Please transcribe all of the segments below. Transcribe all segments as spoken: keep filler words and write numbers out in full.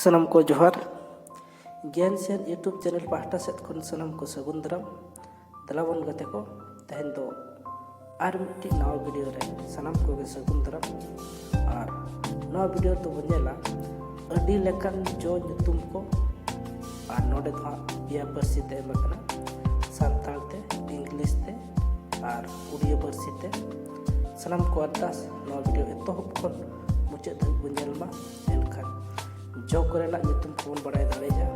ᱥᱟᱱᱟᱢ ᱠᱚ ᱡᱚᱦᱟᱨ᱾ ᱜᱮᱭᱟᱱ ᱥᱮᱱ YouTube ᱪᱮᱱᱮᱞ ᱯᱟᱦᱴᱟ ᱥᱮᱫ ᱠᱷᱚᱱ ᱥᱟᱱᱟᱢ ᱠᱚ ᱥᱟᱹᱜᱩᱱ ᱫᱟᱨᱟᱢ᱾ ᱫᱮᱞᱟ ᱵᱚᱱ ᱜᱟᱛᱮ ᱠᱚ, ᱛᱮᱦᱮᱧ ᱫᱚ ᱟᱨ ᱢᱤᱫᱴᱤᱡ ᱱᱟᱣᱟ ᱵᱷᱤᱰᱤᱭᱳ ᱨᱮ ᱥᱟᱱᱟᱢ ᱠᱚᱜᱮ ᱥᱟᱹᱜᱩᱱ ᱫᱟᱨᱟᱢ᱾ ᱟᱨ ᱱᱚᱣᱟ ᱵᱷᱤᱰᱤᱭᱳ ᱨᱮᱫᱚ ᱵᱚᱱ ᱧᱮᱞᱟ ᱟᱹᱰᱤ ᱞᱮᱠᱟᱱ ᱡᱚ ᱧᱩᱛᱩᱢ ᱠᱚ᱾ ᱟᱨ ᱱᱚᱰᱮ ᱫᱚ ᱦᱟᱸᱜ ᱯᱮᱭᱟ ᱯᱟᱹᱨᱥᱤ ᱛᱮ ᱮᱢ ᱟᱠᱟᱱᱟ, ᱥᱟᱱᱛᱟᱲ ᱛᱮ, ᱤᱝᱞᱤᱥ ᱛᱮ ᱟᱨ ᱩᱲᱤᱭᱟ ᱯᱟᱹᱨᱥᱤ ᱛᱮ᱾ ᱥᱟᱱᱟᱢ ᱠᱚ ᱟᱨᱫᱟᱥ ᱱᱚᱣᱟ ᱵᱷᱤᱰᱤᱭᱳ ᱮᱛᱚᱦᱚᱵ ᱠᱷᱚᱱ ᱢᱩᱪᱟᱹᱫ ᱫᱷᱟᱹᱵᱤᱡ ᱵᱚᱱ ᱧᱮᱞ ᱢᱟ᱾ ᱮᱱᱠᱷᱟᱱ ᱡᱚ ᱠᱚᱨᱮᱱᱟᱜ ᱧᱩᱛᱩᱢ ᱠᱚᱵᱚᱱ ᱵᱟᱲᱟᱭ ᱫᱟᱲᱮᱭᱟᱜᱼᱟ᱾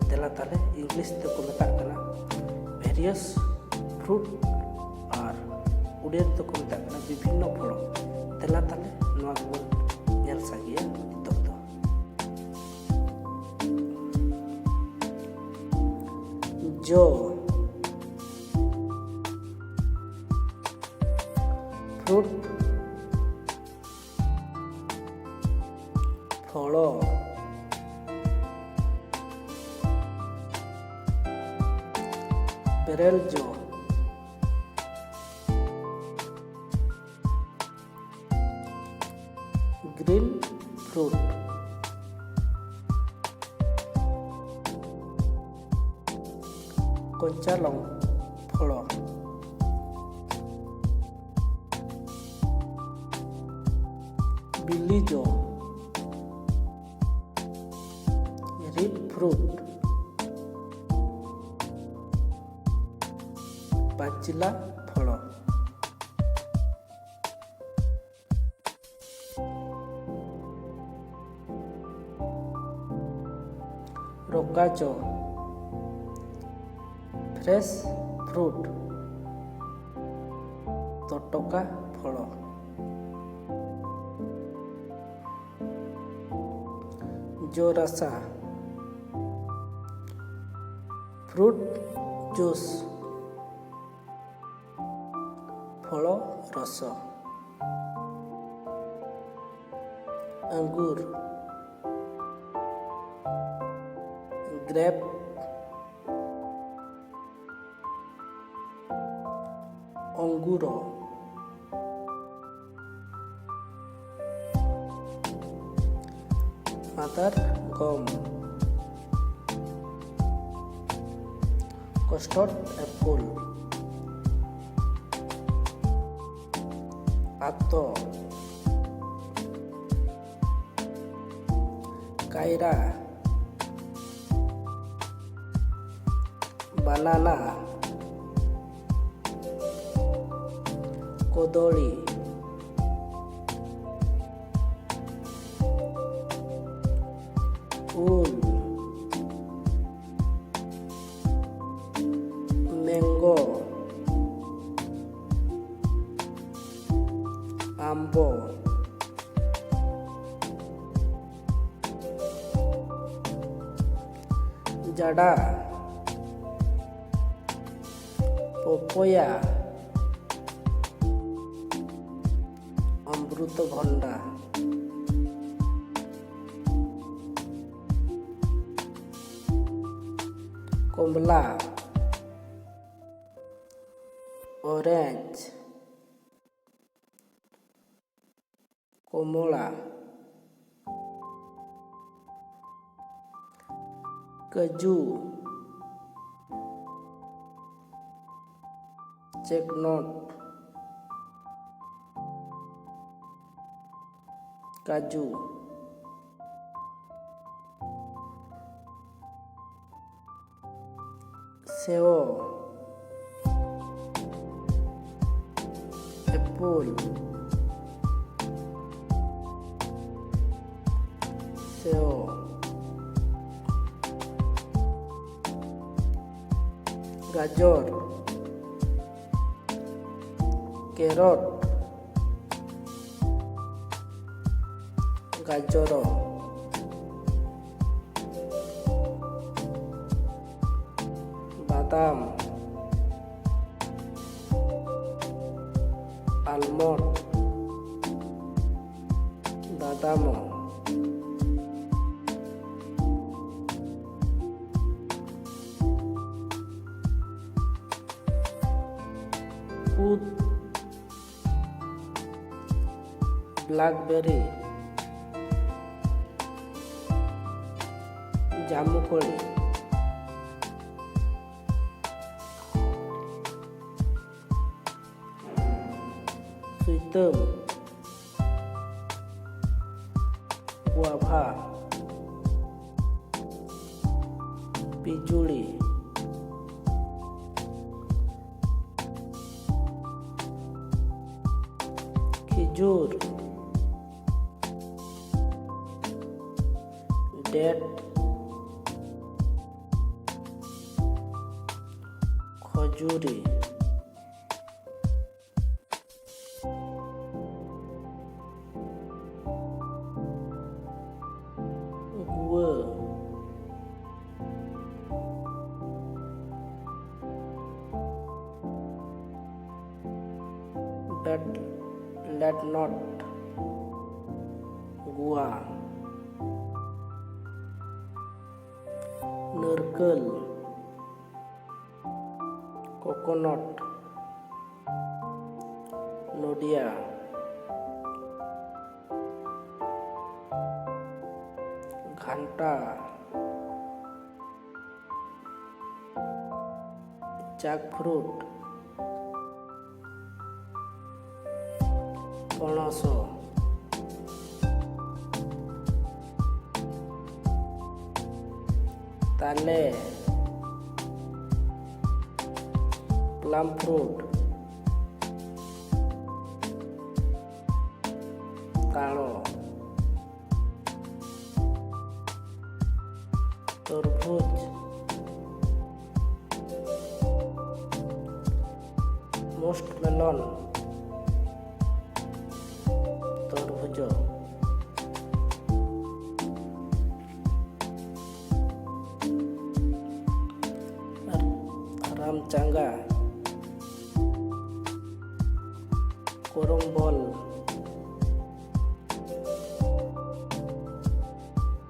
ᱫᱮᱞᱟ ᱛᱟᱦᱞᱮ, ᱤᱝᱞᱤᱥ ᱛᱮᱠᱚ ᱢᱮᱛᱟᱜ ᱠᱟᱱᱟ various fruit ᱟᱨ ᱩᱲᱤᱭᱟ ᱛᱮᱠᱚ ᱢᱮᱛᱟᱜ ᱠᱟᱱᱟ ᱵᱤᱵᱷᱤᱱᱱᱚ ᱯᱷᱚᱲᱚ᱾ ᱫᱮᱞᱟ ᱛᱟᱦᱞᱮ, ᱱᱚᱣᱟ ᱠᱚᱵᱚᱱ ᱧᱮᱞ ᱥᱟᱸᱜᱮᱭᱟ ᱱᱤᱛᱚᱜ ᱫᱚ᱾ ᱡᱚ, fruit, ᱯᱷᱚᱲᱚ, ᱵᱮᱨᱮᱞ ᱡᱚ, green fruit, ᱠᱚᱧᱪᱟ ᱞᱚᱝ ᱯᱷᱚᱲᱚ, ᱵᱤᱞᱤ ᱡᱚ, red fruit, ᱯᱟᱪᱷᱞᱟ ᱯᱷᱚᱲᱚ᱾ ᱨᱚᱠᱟ ᱡᱚ, fresh fruit, ᱛᱚᱴᱚᱠᱟ ᱯᱷᱚᱲᱚ᱾ ᱡᱚ ᱨᱟᱥᱟ, fruit juice, ᱯᱷᱚᱲᱚ ᱨᱚᱥᱚ᱾ ᱟᱝᱜᱩᱨ, grape, ᱚᱝᱜᱩᱨᱚ᱾ ᱛᱟᱨ ᱜᱚᱢ, custard apple, ᱟᱛᱚ, ᱠᱟᱭᱨᱟ, banana, ᱠᱚᱫᱚᱞᱤ, ᱩᱞ, mango, ᱟᱢᱵᱚ, ᱡᱟᱰᱟ, ᱯᱚᱯᱚᱭᱟ, ᱚᱢᱨᱩᱛᱚ ᱵᱷᱚᱱᱰᱟ, ᱠᱚᱢᱞᱟ, orange, ᱠᱚᱢᱚᱲᱟ, ᱠᱟᱹᱡᱩ, chestnut, ᱠᱟᱡᱩ, ᱥᱮᱣ, apple, ᱥᱮᱣ, ᱜᱟᱡᱚᱨ, carrot, ᱜᱟᱡᱚᱨ, ᱵᱟᱫᱟᱢ, almond, ᱵᱟᱫᱟᱢ, ᱠᱩᱫ, blackberry, ᱡᱟᱢᱩᱠᱚᱲᱤ, ᱥᱩᱭᱛᱟᱹᱢ, ᱜᱩᱣᱟᱵᱷᱟ, ᱯᱤᱡᱩᱲᱤ, ᱠᱷᱤᱡᱩᱨ, ᱰᱮᱴ, ᱠᱷᱚᱡᱩᱨᱤ, ᱜᱩᱣᱟᱹ, ᱵᱮᱴ, ᱞᱮᱴ ᱱᱚᱴ, ᱜᱩᱣᱟ, ᱱᱟᱹᱨᱠᱟᱹᱞ, ᱠᱳᱠᱳᱱᱚᱴ, ᱱᱚᱰᱤᱭᱟ, ᱜᱷᱟᱱᱴᱟ, ᱡᱟᱠᱯᱷᱨᱩᱴ, ᱯᱚᱱᱚᱥᱚ, ᱛᱟᱞᱮ, ᱯᱞᱟᱢ ᱯᱷᱨᱩᱴ, ᱛᱟᱲᱚ, ᱛᱚᱨᱵᱩᱡᱽ, ᱢᱩᱥᱴ ᱢᱮᱞᱚᱱ, ᱛᱚᱨᱵᱩᱡᱚ, ᱟᱨ ᱨᱟᱢ ᱪᱟᱸᱜᱟ, ᱠᱚᱨᱚᱢᱵᱚᱞ,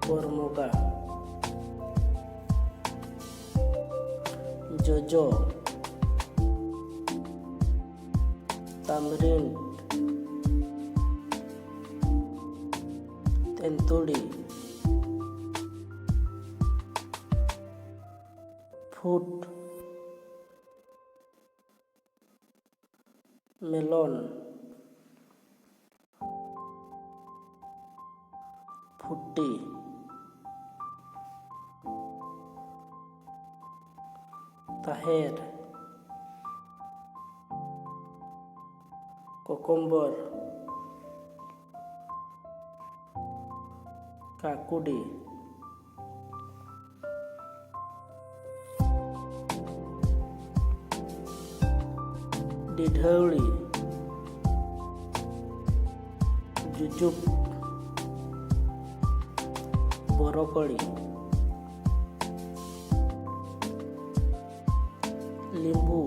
ᱠᱚᱨᱢᱚᱜᱟ, ᱡᱚᱡᱚ, ᱛᱟᱢᱨᱤᱱᱰ, ᱛᱮᱱᱛᱩᱲᱤ, ᱯᱷᱩᱴ, ᱢᱮᱞᱚᱱ, ᱯᱷᱩᱴᱤ, ᱛᱟᱦᱮᱨ, ᱠᱚᱠᱚᱢᱵᱚᱨ, ᱠᱟᱠᱩᱰᱤ, ᱰᱤᱰᱷᱟᱹᱣᱲᱤ, ᱡᱩᱡᱩᱵ, ᱵᱚᱨᱚᱠᱚᱲᱤ, ᱞᱤᱢᱵᱩ,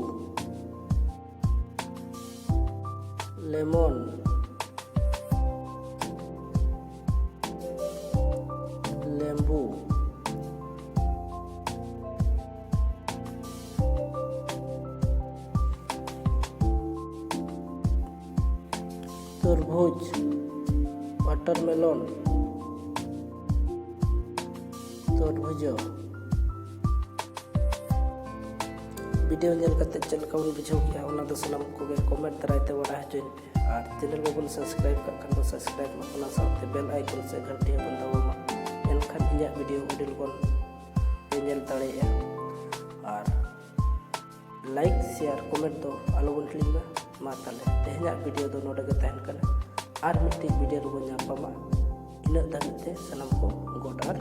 ᱞᱮᱢᱚᱱ, ᱞᱮᱢᱵᱩ, ᱛᱚᱨᱵᱩᱡᱽ, ᱣᱟᱴᱟᱨᱢᱮᱞᱚᱱ, ᱛᱚᱨᱵᱩᱡᱚ᱾ ᱵᱷᱤᱰᱤᱭᱳ ᱧᱮᱞ ᱠᱟᱛᱮ ᱪᱮᱫ ᱞᱮᱠᱟ ᱵᱚᱱ ᱵᱩᱡᱷᱟᱹᱣ ᱠᱮᱜᱼᱟ, ᱚᱱᱟ ᱫᱚ ᱥᱟᱱᱟᱢ ᱠᱚᱜᱮ ᱠᱚᱢᱮᱱᱴ ᱫᱟᱨᱟᱭ ᱛᱮ ᱵᱟᱰᱟᱭ ᱦᱚᱪᱚᱧ ᱯᱮ᱾ ᱟᱨ ᱪᱮᱱᱮᱞ ᱵᱟᱵᱚᱱ ᱥᱟᱵᱥᱠᱨᱟᱭᱤᱵ ᱠᱟᱜ ᱠᱷᱟᱱ ᱫᱚ ᱥᱟᱵᱥᱠᱨᱟᱭᱤᱵ ᱢᱟ, ᱚᱱᱟ ᱥᱟᱶᱛᱮ ᱵᱮᱞ ᱟᱭᱠᱚᱱ ᱥᱮ ᱜᱷᱟᱱᱴᱤ ᱦᱚᱸᱵᱚᱱ ᱫᱟᱵᱟᱣ ᱢᱟ, ᱮᱱᱠᱷᱟᱱ ᱤᱧᱟᱹᱜ ᱵᱷᱤᱰᱤᱭᱳ ᱟᱹᱰᱤ ᱞᱚᱜᱚᱱ ᱯᱮ ᱧᱮᱞ ᱫᱟᱲᱮᱭᱟᱜᱼᱟ᱾ ᱟᱨ ᱞᱟᱭᱤᱠ, ᱥᱮᱭᱟᱨ, ᱠᱚᱢᱮᱱᱴ ᱫᱚ ᱟᱞᱚᱵᱚᱱ ᱦᱤᱲᱤᱧ ᱢᱟ᱾ ᱢᱟ ᱛᱟᱦᱞᱮ ᱛᱮᱦᱮᱧᱟᱜ ᱵᱷᱤᱰᱤᱭᱳ ᱫᱚ ᱱᱚᱰᱮ ᱜᱮ ᱛᱟᱦᱮᱱ ᱠᱟᱱᱟ᱾ ᱟᱨ ᱢᱤᱫᱴᱤᱡ ᱵᱷᱤᱰᱤᱭᱳ ᱨᱮᱵᱚᱱ ᱧᱟᱯᱟᱢᱟ᱾ ᱤᱱᱟᱹᱜ ᱫᱷᱟᱹᱵᱤᱡ ᱛᱮ ᱥᱟᱱᱟᱢ ᱠᱚ ᱜᱚᱰ ᱟᱨ